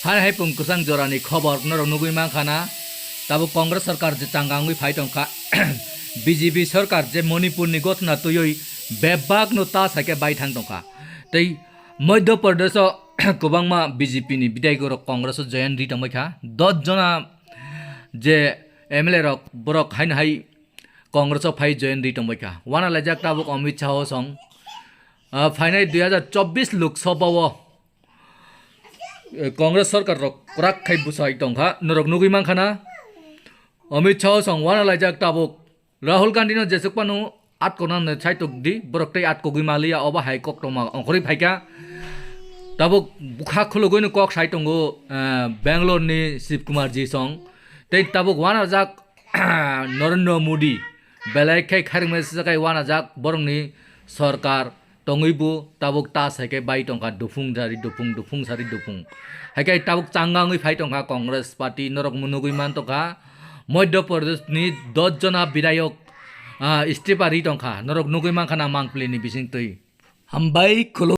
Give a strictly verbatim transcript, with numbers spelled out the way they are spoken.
Hai hai pung kwchang jorani khobor norok nugwi mankha na, tabuk Congress sarkar je changa wngwi phai tongkha, B J P sarkar je Manipur ni gotna twiwi bebak no ta saikhe bai thang tongkha. Tei Madhya Pradesh o kwbangma B J P ni bidayok rok Congress o join ri tongbaikha, dos jona je M L A rok borok haino hai Congress o phai join ri tongbaikha. Wana laijak tabuk Amit Shah o song, ah, phainai dui hajar chobbish Lok Sabha o eh, Congress sarkar rok kwrak khai bwsai tongkha, norok nugwi mankha na. Amit Shah song wana laijak tabuk. Rahul Gandhi no jesuk panu atkokna no saitok di, borok tei atkogwi maliya, obo hai kok tongma ongkhorwi phaikha. Tabuk bwkha khulugwi no kok sai tongo, eh, Bangalore ni Shiv Kumar ji song. Tei tabuk wanajak Narendra Modi belai khe khairokmani swchakhe wanajak borokni sorkar tongwi bo tabuk ta saikhe bai tongkha, duphung sari duphung, duphung sari duphung. Haikhe tabuk changa wngwi phai tongkha Congress party, norok nugwi man tongkha Madhya Pradesh ni dos jona bidayok, ah, istifa ri tongkha, norok nugwi mankha na mangpili ni bising twi. Hambai khulum.